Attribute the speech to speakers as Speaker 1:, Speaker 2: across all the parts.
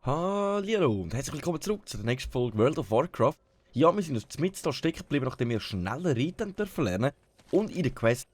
Speaker 1: Hallo und herzlich willkommen zurück zu der nächsten Folge World of Warcraft. Ja, wir sind jetzt mitten da stecken geblieben, nachdem wir schneller reiten dürfen lernen und in der Quest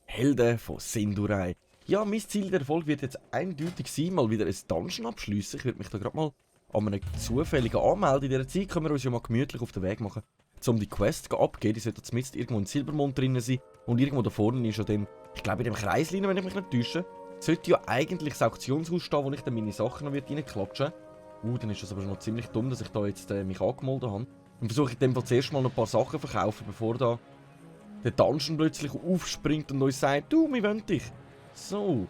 Speaker 1: Helden von Sindurai. Ja, mein Ziel der Folge wird jetzt eindeutig sein, mal wieder ein Dungeon abschliessen. Ich werde mich da gerade mal an einem zufälligen anmelden. In dieser Zeit können wir uns ja mal gemütlich auf den Weg machen, um die Quest abzugeben. Die sollte jetzt mitten irgendwo in Silbermond drin sein und irgendwo da vorne ist ja dann, ich glaube in dem Kreislein, wenn ich mich nicht täusche, sollte ja eigentlich das Auktionshaus stehen, wo ich dann meine Sachen noch reinklatschen werde. Dann ist das aber noch ziemlich dumm, dass ich da jetzt mich angemeldet habe. Und versuche ich in dem Fall zuerst mal noch ein paar Sachen zu verkaufen, bevor da der Dungeon plötzlich aufspringt und uns sagt, du, wir wollen dich. So.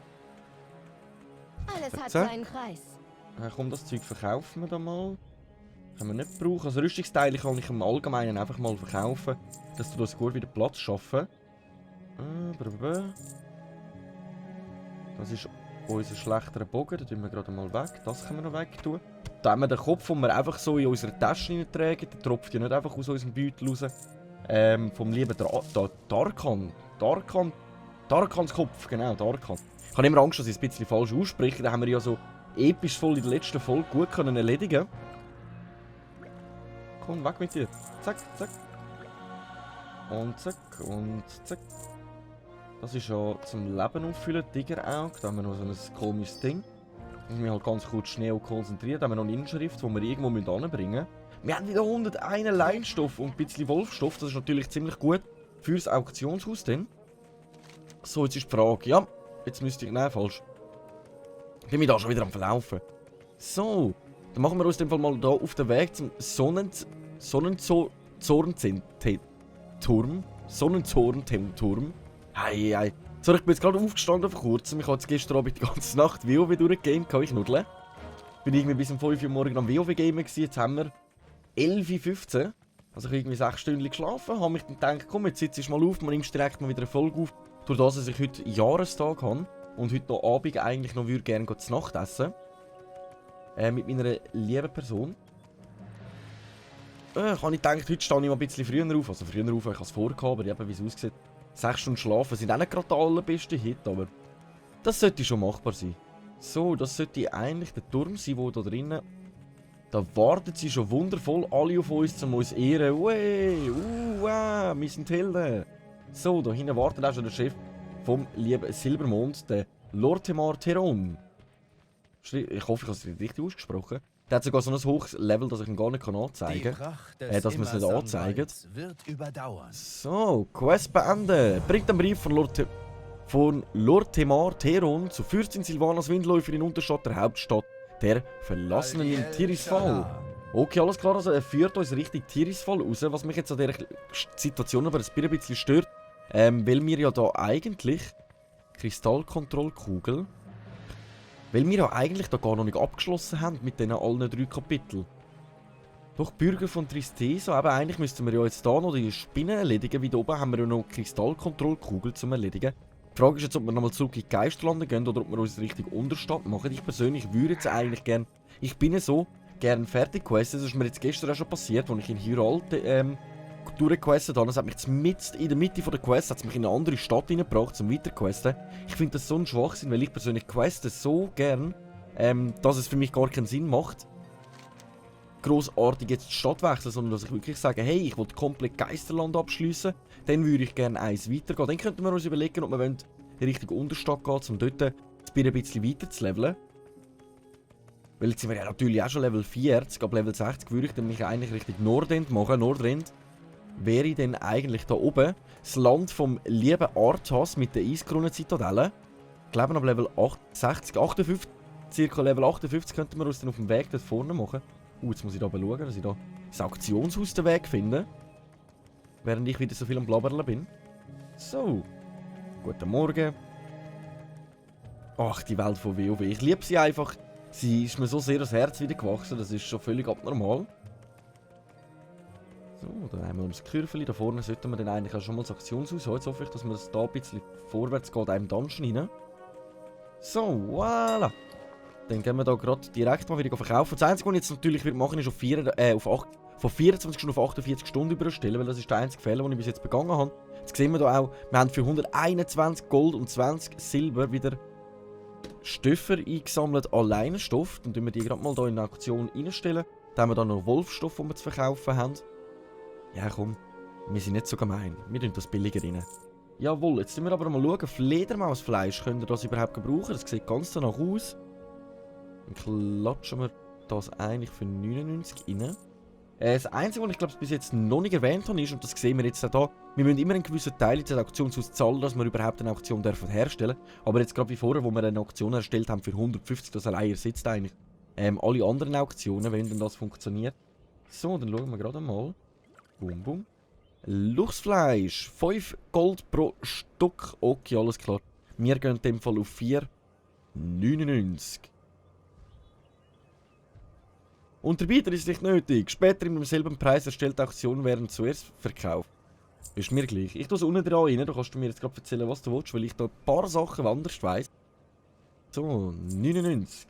Speaker 2: Alles hat seinen Preis.
Speaker 1: Komm, das Zeug verkaufen wir da mal. Können wir nicht brauchen. Also Rüstungsteile kann ich im Allgemeinen einfach mal verkaufen, dass du das gut wieder Platz schaffen. Das ist unser schlechterer Bogen, den tun wir gerade mal weg. Das können wir noch weg tun. Da haben wir den Kopf, den wir einfach so in unsere Tasche reintragen. Der tropft ja nicht einfach aus unserem Beutel raus. Vom lieben Darkans Kopf, genau, Darkan. Ich habe immer Angst, dass ich es ein bisschen falsch ausspreche. Den haben wir ja so episch voll in der letzten Folge gut können erledigen. Komm, weg mit dir. Zack, zack. Und zack, und zack. Das ist ja zum Leben auffüllen, Tigerauge. Da haben wir noch so ein komisches Ding. Ich muss mich halt ganz kurz schnell konzentrieren. Da haben wir noch eine Inschrift, die wir irgendwo anbringen müssen. Wir haben wieder 101 Leinstoff und ein bisschen Wolfstoff. Das ist natürlich ziemlich gut für das Auktionshaus dann. So, jetzt ist die Frage. Ja, jetzt müsste ich... Nein, falsch. Bin ich da schon wieder am Verlaufen. So, dann machen wir uns den Fall mal da auf den Weg zum Sonnenzorn-Turm. Hei. So, ich bin jetzt gerade aufgestanden vor kurzem. Ich habe jetzt gestern Abend die ganze Nacht WoW durchgegamed, kann ich nudeln. Bin irgendwie bis um 5 Uhr morgens am WoW-Gamen gewesen. Jetzt haben wir 11:15 Uhr. Also ich habe irgendwie 6 Stunden geschlafen. Habe mich dann gedacht, komm, jetzt sitze ich mal auf, man nimmt direkt mal wieder eine Folge auf. Durch das, dass ich heute Jahrestag habe und heute noch Abend eigentlich noch gerne zu Nacht essen. Mit meiner lieben Person. Habe ich gedacht, heute stehe ich mal ein bisschen früher auf. Also früher auf, ich habe es vorgehabt, aber eben, wie es aussieht. 6 Stunden schlafen sind auch nicht gerade der allerbeste Hit, aber das sollte schon machbar sein. So, das sollte eigentlich der Turm sein, der da drinnen. Da warten sie schon wundervoll alle auf uns, um uns ehren. Wey, wir sind Helden. So, da hinten wartet auch schon der Chef vom lieben Silbermond, der Lortemar Teron. Ich hoffe, ich habe es richtig ausgesprochen. Der hat sogar so ein hohes Level, dass ich ihn gar nicht anzeigen kann. Dass wir es nicht anzeigen. So, Quest beenden. Bringt den Brief von Lortemar Teron zu Fürstin Silvanas Windläufer in Unterstadt, der Hauptstadt der Verlassenen in Tirisfal. Okay, alles klar, also er führt uns Richtung Tirisfal raus, was mich jetzt an dieser Situation aber ein bisschen stört. Weil wir ja da eigentlich Kristallkontrollkugel. Weil wir ja eigentlich da gar noch nicht abgeschlossen haben mit diesen allen 3 Kapiteln. Doch Bürger von Tristeza, aber eigentlich müssten wir ja jetzt da noch die Spinnen erledigen, wie da oben haben wir ja noch Kristallkontrollkugel zum Erledigen. Die Frage ist jetzt, ob wir nochmal zurück in die Geisterlande gehen oder ob wir uns Richtung Unterstadt machen. Ich persönlich würde jetzt eigentlich gerne, ich bin so gerne fertig questen, das ist mir jetzt gestern auch schon passiert, als ich in Hyrule durchgequestet habe. Das hat mich mitten in der Mitte der Quest hat's mich in eine andere Stadt reingebracht, zum weiterquesten. Ich finde das so ein Schwachsinn, weil ich persönlich queste so gern, dass es für mich gar keinen Sinn macht, grossartig jetzt die Stadt wechseln, sondern dass ich wirklich sage, hey, ich will komplett Geisterland abschliessen, dann würde ich gerne eins weitergehen. Dann könnten wir uns überlegen, ob wir in Richtung Unterstadt gehen, um dort ein bisschen weiter zu leveln. Weil jetzt sind wir ja natürlich auch schon Level 40, ab Level 60 würde ich dann mich eigentlich Richtung Nordend machen. Nordend wäre dann eigentlich da oben das Land vom lieben Arthas mit der Eiskronen-Zitadelle. Ich glaube, ab Level 58, circa Level 58 könnten wir uns dann auf dem Weg dort vorne machen. Jetzt muss ich da schauen, dass ich da das Auktionshaus den Weg finde. Während ich wieder so viel am Blabbern bin. So. Guten Morgen. Ach, die Welt von WoW. Ich liebe sie einfach. Sie ist mir so sehr ans Herz wieder gewachsen. Das ist schon völlig abnormal. So, dann haben wir unser Kürfeli. Da vorne sollten wir dann eigentlich auch schon mal das Auktionshaus haben. Jetzt hoffe ich, dass wir da ein bisschen vorwärts geht, einem Dungeon rein. So, voilà. Dann gehen wir da gerade direkt mal wieder verkaufen. Das Einzige, was ich jetzt natürlich machen ist von 24 Stunden auf 48 Stunden überstellen, weil das ist der einzige Fehler, den ich bis jetzt begangen habe. Jetzt sehen wir da auch, wir haben für 121 Gold und 20 Silber wieder Stöffer eingesammelt an Leinenstoff. Dann tun wir die gerade mal hier in eine Auktion reinstellen. Dann haben wir dann noch Wolfsstoff, den wir zu verkaufen haben. Ja komm, wir sind nicht so gemein. Wir tun das billiger rein. Jawohl, jetzt müssen wir aber mal schauen. Fledermausfleisch, könnt ihr das überhaupt gebrauchen? Das sieht ganz danach aus. Dann klatschen wir das eigentlich für 99 rein. Das Einzige, was ich glaube bis jetzt noch nicht erwähnt habe, ist, und das sehen wir jetzt auch hier, wir müssen immer einen gewissen Teil in der Auktionshaus zahlen, dass wir überhaupt eine Auktion herstellen dürfen. Aber jetzt gerade wie vorher, wo wir eine Auktion erstellt haben für 150, das allein ersetzt eigentlich alle anderen Auktionen, wenn denn das funktioniert. So, dann schauen wir gerade mal. Bum, bum. Luchsfleisch, 5 Gold pro Stück. Okay, alles klar. Wir gehen in dem Fall auf 4,99. Und der Bieter ist nicht nötig. Später in demselben Preis erstellte Auktionen werden zuerst verkauft. Ist mir gleich. Ich tue es unten dran rein. Da kannst du mir jetzt gerade erzählen, was du willst, weil ich da ein paar Sachen anders weiss. So, 99.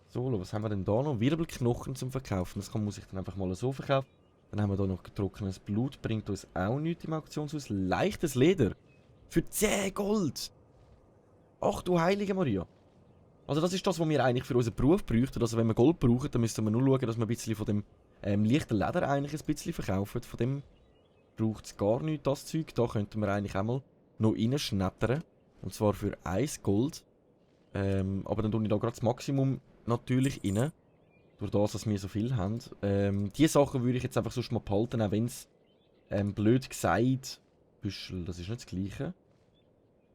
Speaker 1: So, was haben wir denn da noch? Wirbelknochen zum Verkaufen. Das muss ich dann einfach mal so verkaufen. Dann haben wir da noch getrocknetes Blut. Bringt uns auch nichts im Auktionshaus. Leichtes Leder. Für 10 Gold. Ach du heilige Maria. Also das ist das, was wir eigentlich für unseren Beruf bräuchten. Also wenn wir Gold brauchen, dann müssten wir nur schauen, dass wir ein bisschen von dem leichten Leder eigentlich ein bisschen verkaufen. Von dem braucht es gar nichts, das Zeug. Da könnten wir eigentlich einmal noch reinschnettern. Und zwar für 1 Gold. Aber dann tue ich da gerade das Maximum natürlich rein. Durch das, dass wir so viel haben. Diese Sachen würde ich jetzt einfach sonst mal behalten, auch wenn es blöd gesagt Büschel, das ist nicht das Gleiche.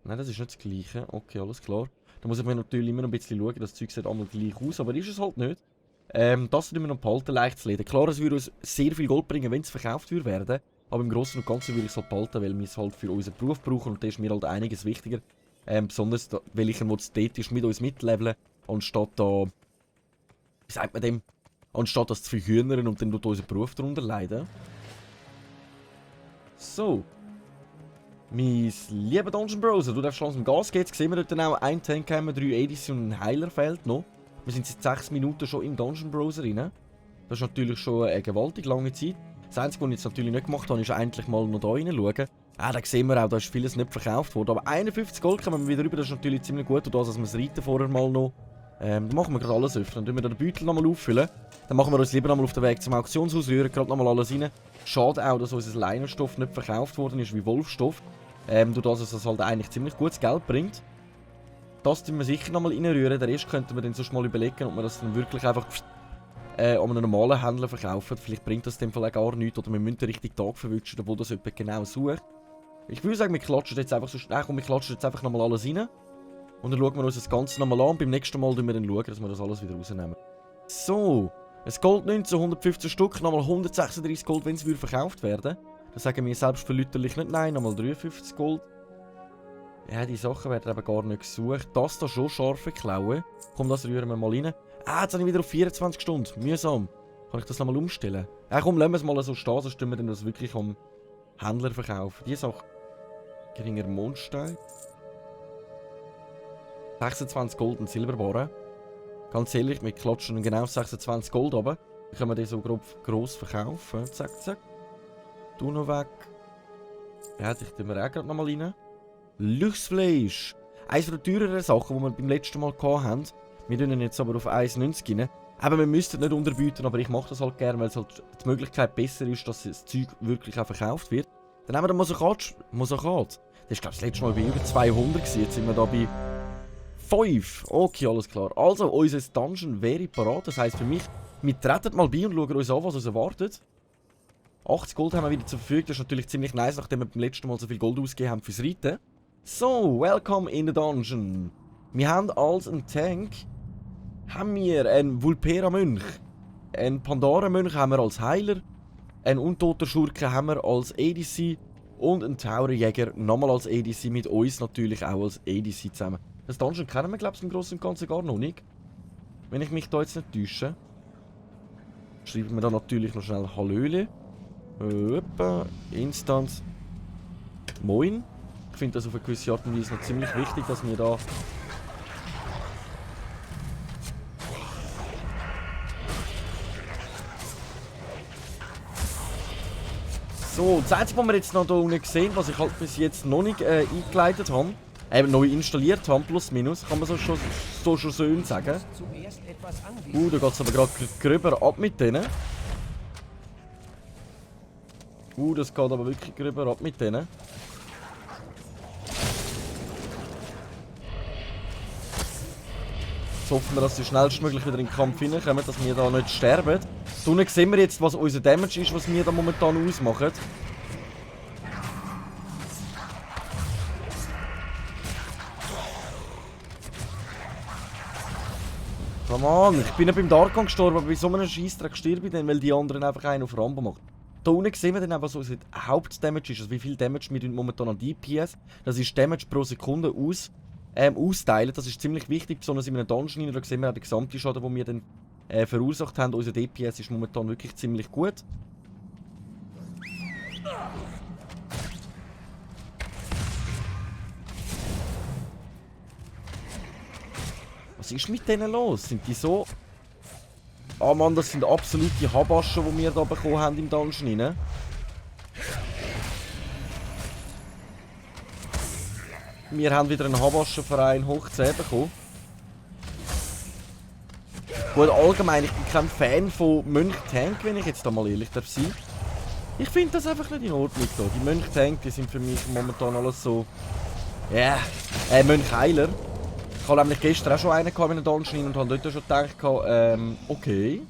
Speaker 1: Nein, das ist nicht das Gleiche. Okay, alles klar. Da muss ich mir natürlich immer noch ein bisschen schauen, das Zeug sieht einmal gleich aus, aber ist es halt nicht. Das würde wir noch behalten, leichtes Leder. Klar, es würde uns sehr viel Gold bringen, wenn es verkauft würde werden. Aber im Großen und Ganzen würde ich es halt behalten, weil wir es halt für unseren Beruf brauchen und da ist mir halt einiges wichtiger. Besonders, weil ich ästhetisch mit uns mitleveln, anstatt da, wie sagt man dem, anstatt das zu verhühnern und dann tut unser Beruf darunter leiden. So. Mein lieber Dungeon Browser, du darfst langsam Gas geben. Jetzt sehen wir dort auch, ein Tank haben, 3 ADC und ein Heiler fehlt noch. Wir sind seit 6 Minuten schon im Dungeon Browser rein. Das ist natürlich schon eine gewaltig lange Zeit. Das Einzige, was ich jetzt natürlich nicht gemacht habe, ist endlich mal noch da reinschauen. Da sehen wir auch, da ist vieles nicht verkauft worden. Aber 51 Gold kommen wir wieder rüber, das ist natürlich ziemlich gut. Und das, dass wir das Reiten vorher mal noch. Dann machen wir gerade alles öffnen. Dann tun wir den Beutel nochmal auffüllen. Dann machen wir uns lieber nochmal auf den Weg zum Auktionshaus, rühren gerade nochmal alles rein. Schade auch, dass unser Leinenstoff nicht verkauft worden ist wie Wolfstoff. Durch das es das halt eigentlich ziemlich gutes Geld bringt. Das tun wir sicher nochmal reinrühren. Den Rest könnten wir dann sonst mal überlegen, ob wir das dann wirklich einfach an einen normalen Händler verkaufen. Vielleicht bringt das in dem Fall auch gar nichts. Oder wir müssen den richtigen Tag verwünschen, wo das jemand genau sucht. Ich würde sagen, wir klatschen jetzt einfach so schnell. Wir klatschen jetzt einfach nochmal alles rein. Und dann schauen wir uns das Ganze nochmal an. Und beim nächsten Mal schauen wir dann, dass wir das alles wieder rausnehmen. So. Ein Gold 19, 115 Stück. Nochmal 136 Gold, wenn es verkauft werden. Da sagen wir selbstverlüterlich nicht nein, nochmal 53 Gold. Ja, die Sachen werden eben gar nicht gesucht. Das da schon scharfe Klauen. Komm, das rühren wir mal rein. Jetzt habe ich wieder auf 24 Stunden. Mühsam. Kann ich das nochmal umstellen? Komm, lassen wir es mal so stehen, sonst tun wir dann das wirklich am Händler verkaufen. Die Sache. Geringer Mondstein. 26 Gold und Silberbarren. Ganz ehrlich, wir klatschen genau 26 Gold runter. Dann können wir die so gross verkaufen. Zack, zack. Du noch weg. Ja, die tun wir auch gerade nochmal rein. Luchsfleisch. Eines der teureren Sachen, die wir beim letzten Mal hatten. Wir tun ihn jetzt aber auf 1,90 rein. Aber wir müssten nicht unterbieten, aber ich mache das halt gerne, weil es halt die Möglichkeit besser ist, dass das Zeug wirklich auch verkauft wird. Dann haben wir den Mosakat. Das ist, glaube ich, das letzte Mal bei über 200 gewesen. Jetzt sind wir da bei 5. Okay, alles klar. Also, unser Dungeon wäre parat. Das heisst für mich, wir treten mal bei und schauen uns an, was uns erwartet. 80 Gold haben wir wieder zur Verfügung. Das ist natürlich ziemlich nice, nachdem wir beim letzten Mal so viel Gold ausgegeben haben fürs Reiten. So, welcome in the Dungeon. Wir haben als einen Tank haben wir einen Vulpera-Mönch. Einen Pandara-Mönch haben wir als Heiler. Einen untoter Schurke haben wir als ADC. Und einen Taurerjäger nochmal als ADC. Mit uns natürlich auch als ADC zusammen. Das Dungeon kennen wir, glaube ich, im Großen und Ganzen gar noch nicht. Wenn ich mich da jetzt nicht täusche. Schreiben wir da natürlich noch schnell Hallöle. Instanz. Moin. Ich finde das auf eine gewisse Art und Weise noch ziemlich wichtig, dass wir da... So, das Einzige, was wir jetzt noch hier unten sehen, was ich halt bis jetzt noch nicht eingeleitet habe, neu installiert haben, plus minus, kann man so schon sagen. Da geht es aber gerade gröber ab mit denen. Das geht aber wirklich gröber ab mit denen. Jetzt hoffen wir, dass sie schnellstmöglich wieder in den Kampf hineinkommen, dass wir da nicht sterben. Da unten sehen wir jetzt, was unser Damage ist, was wir da momentan ausmachen. Come on, ich bin ja beim Darkon gestorben, aber bei so einem Scheissdreck stirbe ich dann, weil die anderen einfach einen auf Rambo machen. Da unten sehen wir dann auch, was unser Hauptdamage ist, also wie viel Damage wir momentan an DPS. Das ist Damage pro Sekunde austeilen. Das ist ziemlich wichtig, besonders in einem Dungeon. Da sehen wir auch den gesamten Schaden, den wir dann verursacht haben. Unser DPS ist momentan wirklich ziemlich gut. Was ist mit denen los? Sind die so... Ah Mann, das sind absolute Habaschen, die wir da bekommen haben im Dungeon rein. Wir haben wieder einen Habaschenverein hoch 10 bekommen. Gut, allgemein, ich bin kein Fan von Mönch-Tank, wenn ich jetzt da mal ehrlich darf sein. Ich finde das einfach nicht in Ordnung da. Die Mönch-Tank, die sind für mich momentan alles so... Ja, Mönch-Heiler. Ich habe nämlich gestern auch schon einen in einem Dungeon und habe dort schon gedacht, okay.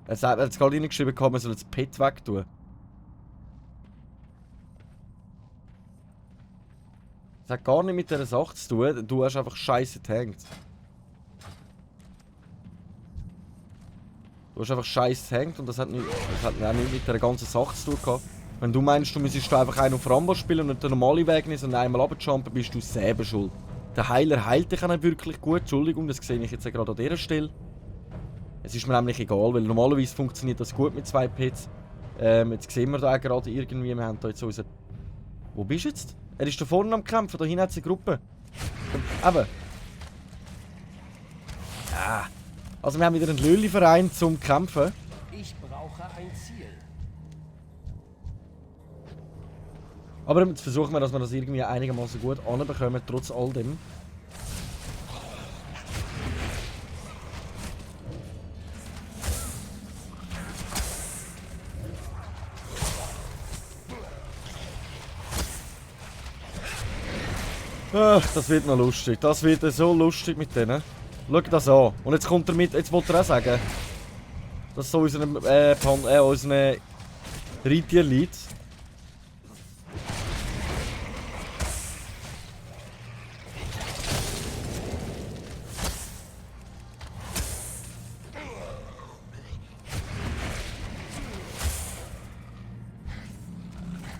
Speaker 1: Er hat jetzt gerade reingeschrieben, man soll das Pet wegtun. Das hat gar nicht mit dieser Sache zu tun, du hast einfach scheiße getankt. Du hast einfach scheiße getankt und das hat auch nicht mit der ganzen Sache zu tun gehabt. Wenn du meinst, du müsstest einfach einen auf Rambo spielen und nicht den normalen Weg nehmen, sondern einmal runterjumpen, bist du selber schuld. Der Heiler heilt dich auch nicht wirklich gut, Entschuldigung, das sehe ich jetzt gerade an dieser Stelle. Es ist mir nämlich egal, weil normalerweise funktioniert das gut mit 2 Pets. Jetzt sehen wir da gerade irgendwie, wir haben da jetzt unser... Wo bist du jetzt? Er ist da vorne am Kämpfen, da hinten hat es eine Gruppe. Eben. Ah. Also wir haben wieder einen Löli-Verein zum Kämpfen.
Speaker 3: Ich brauche ein Ziel.
Speaker 1: Aber jetzt versuchen wir, dass wir das irgendwie einigermaßen gut anbekommen, trotz all dem. Ach, das wird noch lustig. Das wird so lustig mit denen. Schau das an. Und jetzt kommt er mit, jetzt wollte er auch sagen, dass so unseren Reitier-Lied.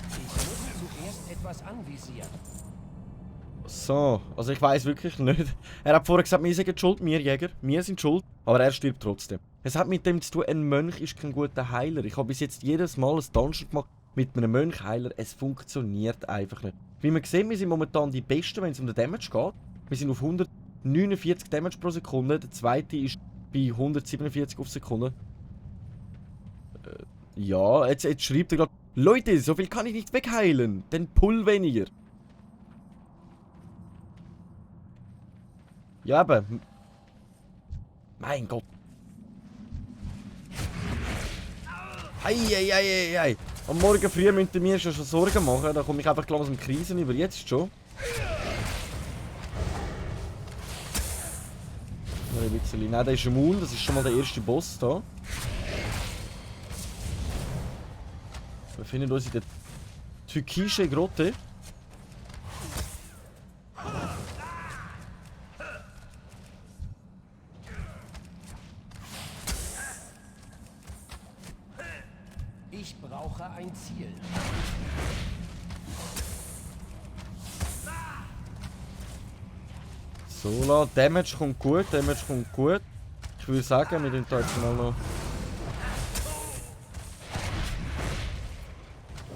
Speaker 3: Ich muss zuerst etwas anvisieren.
Speaker 1: So, also ich weiß wirklich nicht. Er hat vorher gesagt, wir sind schuld, wir Jäger. Wir sind schuld, aber er stirbt trotzdem. Es hat mit dem zu tun, ein Mönch ist kein guter Heiler. Ich habe bis jetzt jedes Mal ein Dungeon gemacht mit einem Mönch-Heiler. Es funktioniert einfach nicht. Wie man sieht, wir sind momentan die Besten, wenn es um den Damage geht. Wir sind auf 149 Damage pro Sekunde. Der zweite ist bei 147 auf Sekunde. Ja, jetzt schreibt er gerade, Leute, so viel kann ich nicht wegheilen. Den Pull weniger. Ja, eben. Mein Gott. Ei. Am Morgen früh müsst ihr mir schon Sorgen machen. Da komme ich einfach langsam Krisen über. Jetzt schon. Ein bisschen. Nein, der ist immun. Das ist schon mal der erste Boss da. Wir befinden uns in der türkischen Grotte.
Speaker 3: Ich brauche ein Ziel.
Speaker 1: So, Damage kommt gut, Ich würde sagen, wir tun da jetzt mal noch ein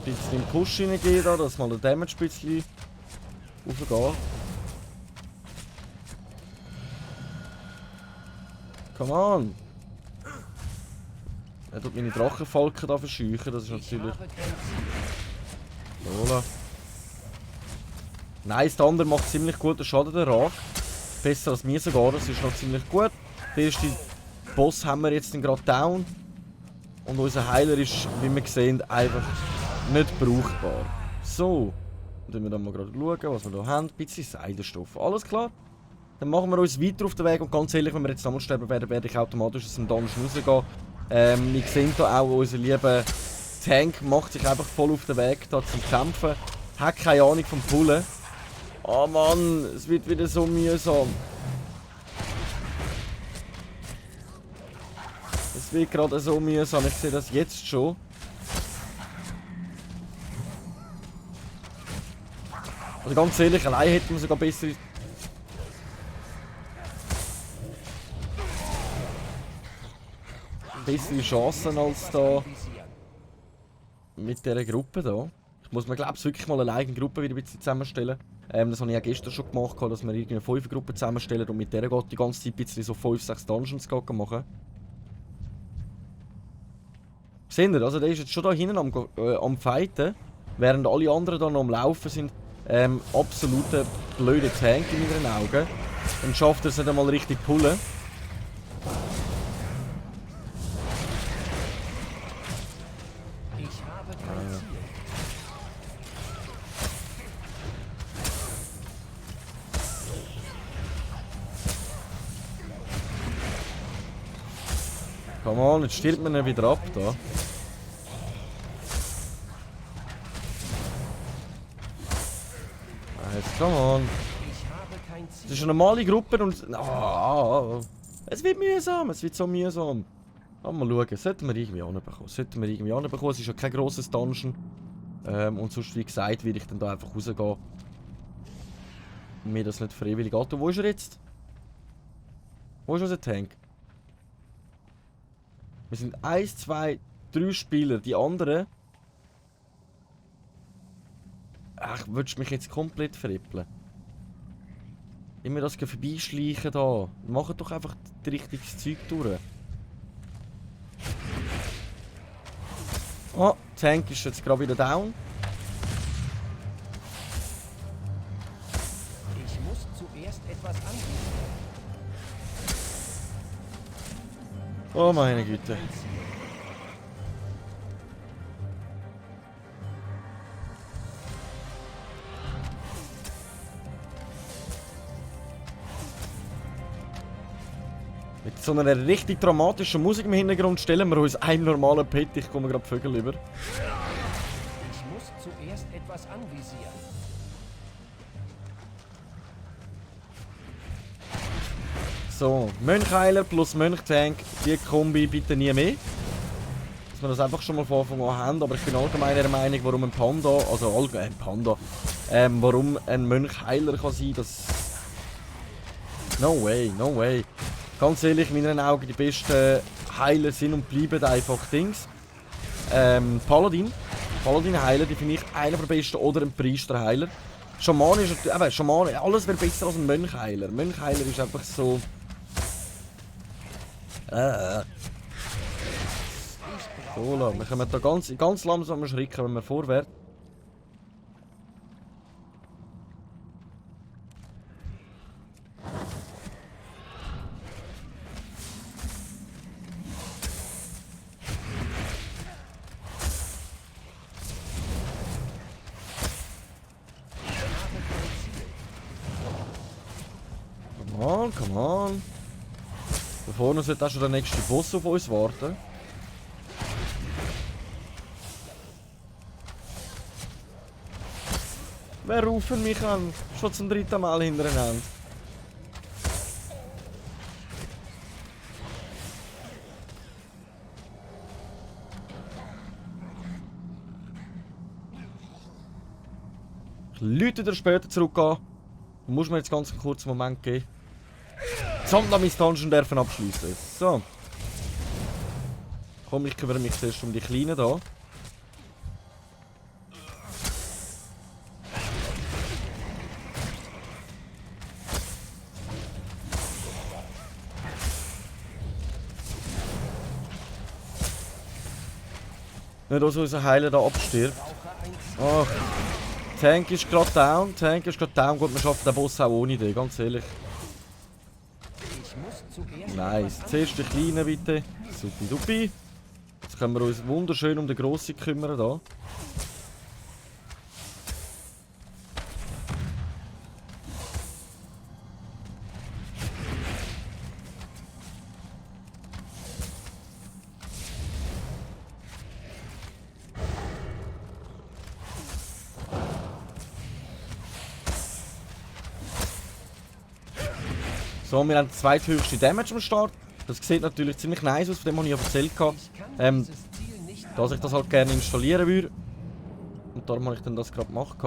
Speaker 1: bisschen in den Push hineingehen, dass mal der Damage ein bisschen raufgeht. Come on! Er tut meine Drachenfalken da verscheuchen, das ist
Speaker 3: Ich
Speaker 1: natürlich...
Speaker 3: habe kein Ziel.
Speaker 1: Lola. Nice, der andere macht ziemlich guten Schaden, der Rag. Besser als mir sogar, das ist noch ziemlich gut. Der erste Boss haben wir jetzt gerade down. Und unser Heiler ist, wie wir sehen, einfach nicht brauchbar. So. Dann wir dann mal gerade schauen, was wir hier haben. Ein bisschen Seidenstoff. Alles klar. Dann machen wir uns weiter auf den Weg. Und ganz ehrlich, wenn wir jetzt nochmal sterben werden, werde ich automatisch aus dem Dungeon rausgehen. Wir sehen hier auch, unser lieber Tank macht sich einfach voll auf den Weg da zum Kämpfen. Hat keine Ahnung vom Pullen. Oh Mann, es wird wieder so mühsam. Es wird gerade so mühsam, ich sehe das jetzt schon. Also ganz ehrlich, allein hätten wir sogar bessere Chancen als da
Speaker 3: Visieren.
Speaker 1: mit dieser Gruppe da. Ich muss mir glaube ich wirklich mal eine eigene Gruppe wieder ein bisschen zusammenstellen. Das habe ich ja gestern schon gemacht, dass wir irgendwie 5 Gruppen zusammenstellen und mit der geht die ganze Zeit ein bisschen so 5-6 Dungeons machen. Seht ihr, also der ist jetzt schon da hinten am Fighten, während alle anderen da noch am Laufen sind. Absoluter blöder Tank in meinen Augen. Und schafft es nicht einmal richtig pullen.
Speaker 3: Ich habe kein Ziel.
Speaker 1: Come on, jetzt stirbt man ihn wieder ab da. Jetzt, come on.
Speaker 3: Ich habe kein
Speaker 1: Es
Speaker 3: Ziel.
Speaker 1: ist eine normale Gruppe und... Es wird mühsam, es wird so mühsam. Mal schauen, sollten wir irgendwie anbekommen. Es ist ja kein grosses Dungeon. Und sonst, wie gesagt, will ich dann da einfach rausgehen. Und mir das nicht freiwillig antun. Wo ist er jetzt? Wo ist unser Tank? Wir sind 1, 2, 3 Spieler. Die anderen... Ach, willst du mich jetzt komplett verrippeln? Immer das vorbeischleichen da. Macht doch einfach das richtige Zeug durch. Oh, Tank ist jetzt gerade wieder down.
Speaker 3: Ich muss zuerst etwas anbieten.
Speaker 1: Oh meine Güte.
Speaker 3: Kein Ziel.
Speaker 1: Mit so einer richtig dramatischen Musik im Hintergrund stellen wir uns einen normalen Pet. Ich komme gerade Vögel über.
Speaker 3: Ich muss zuerst etwas anvisieren.
Speaker 1: So, Mönchheiler plus Mönchtank, die Kombi bitte nie mehr. Dass wir das einfach schon mal von Anfang an haben, aber ich bin allgemein der Meinung, warum ein Panda, also allgemein Panda, warum ein Mönchheiler kann sein, das... No way, no way. Ganz ehrlich, in meinen Augen die besten Heiler sind und bleiben einfach Dings. Paladin. Paladin-Heiler, die finde ich einer der besten, oder ein Priester-Heiler. Schaman ist natürlich, Schaman, alles wäre besser als ein Mönchheiler. Mönchheiler ist einfach so... So, wir kommen da ganz langsam Schritt, wenn wir vorwärts. Come on. Da vorne sollte auch schon der nächste Boss auf uns warten. Wer rufen mich an? Schon zum 3. Mal hintereinander. Ich läute dir später zurückgehen. Du musst mir jetzt ganz einen kurzen Moment geben. Samt noch mein Dungeon dürfen abschließen. So. Komm, ich kümmere mich zuerst um die Kleinen da. Nicht, dass unser Heiler da abstirbt.
Speaker 3: Brauche ein Ziel.
Speaker 1: Ach. Tank ist gerade down. Tank ist gerade down. Gut, wir schaffen den Boss auch ohne den, ganz ehrlich.
Speaker 3: Ich muss zuerst
Speaker 1: Nice. Zuerst den kleinen bitte. Supi. Jetzt können wir uns wunderschön um den Grossen kümmern da. So, wir haben den zweithöchste Damage am Start. Das sieht natürlich ziemlich nice aus, von dem habe ich ja erzählt.
Speaker 3: Ich kann dieses Ziel nicht
Speaker 1: Dass ich das halt gerne installieren würde. Und darum habe ich dann das gerade gemacht.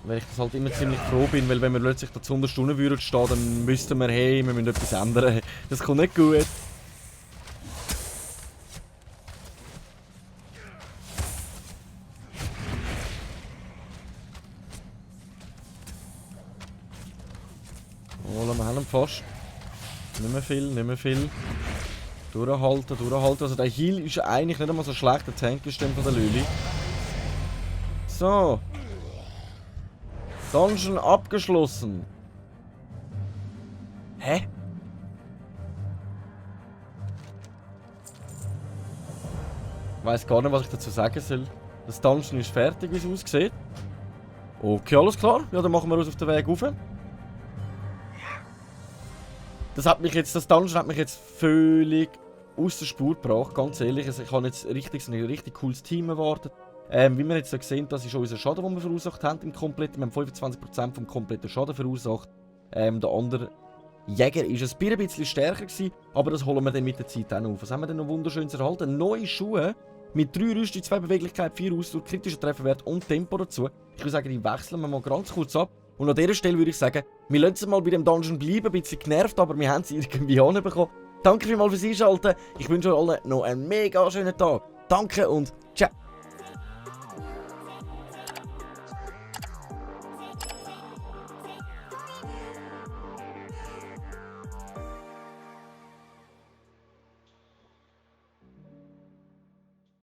Speaker 1: Weil ich das halt immer ziemlich froh bin, weil wenn wir plötzlich da zu 100 Stunden würden stehen, dann müssten wir, hey, wir müssen etwas ändern. Das kommt nicht gut. Oh, wir haben ihn fast. Nicht mehr viel. Durchhalten. Also der Heal ist eigentlich nicht einmal so schlecht, der Tank ist von der Lüli. So. Dungeon abgeschlossen. Hä? Ich weiss gar nicht, was ich dazu sagen soll. Das Dungeon ist fertig, wie es aussieht. Okay, alles klar. Ja, dann machen wir uns auf den Weg rauf. Das Dungeon hat mich jetzt völlig aus der Spur gebracht, ganz ehrlich. Also ich habe jetzt ein richtig cooles Team erwartet. Wie wir jetzt sehen, das ist unser Schaden, den wir verursacht haben im Kompletten. Wir haben 25% vom kompletten Schaden verursacht. Der andere Jäger war ein bisschen stärker gewesen, aber das holen wir dann mit der Zeit auch auf. Was haben wir denn noch wunderschönes erhalten? Neue Schuhe mit 3 Rüstung, 2 Beweglichkeit, 4 Ausdauer, kritischer Trefferwert und Tempo dazu. Ich würde sagen, die wechseln wir mal ganz kurz ab. Und an dieser Stelle würde ich sagen, wir lassen mal bei dem Dungeon bleiben, ein bisschen genervt, aber wir haben es irgendwie hinbekommen. Danke vielmals fürs Einschalten. Ich wünsche euch allen noch einen mega schönen Tag. Danke und ciao.